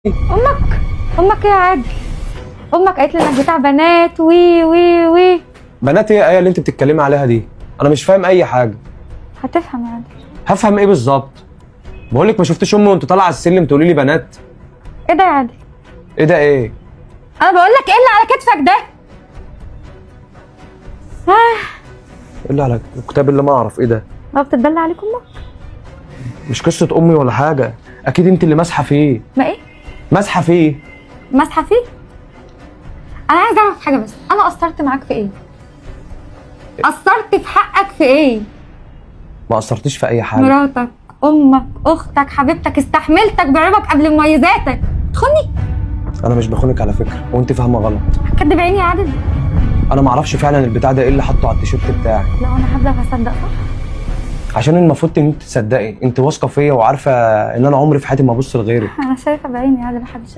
امك؟ امك ايه يا عادل؟ امك قالت لي انك بتاع بنات وي وي وي. بنات ايه ايه اللي انت بتتكلمي عليها دي؟ انا مش فاهم اي حاجة. هتفهم يا عادل. هفهم ايه بالظبط؟ بقول لك ما شفتش امي وانت طالعه على السلم تقولي لي بنات. ايه ده يا عادل؟ ايه ده ايه؟ انا بقول لك ايه اللي على كتفك ده؟ ايه اللي على الكتاب اللي ما اعرف ايه ده؟ ما بتتدلع عليك امك؟ مش قصة امي ولا حاجة، اكيد انت اللي ماسحه فيه. ما ايه؟ ماسحه فيه. ماسحه فيه؟ انا عايزه اعرف حاجة بس، انا قصرت معاك في ايه؟ قصرت في حقك في ايه؟ ما قصرتيش في اي حاجة. مراتك، امك، اختك، حبيبتك، استحملتك بعيوبك قبل مميزاتك. تخني؟ انا مش بخونك على فكرة وانت فاهمه غلط. هتكدب عيني يا عادل؟ انا ما اعرفش فعلا البتاع ده ايه اللي حاطه على التيشيرت بتاعي. لا انا هبدا هصدق صح؟ عشان المفروض ان انت تصدقي، انت واثقة فيا وعارفه ان انا عمري في حياتي ما ابص لغيرك. انا شايفه بعيني يا عادل، محدش.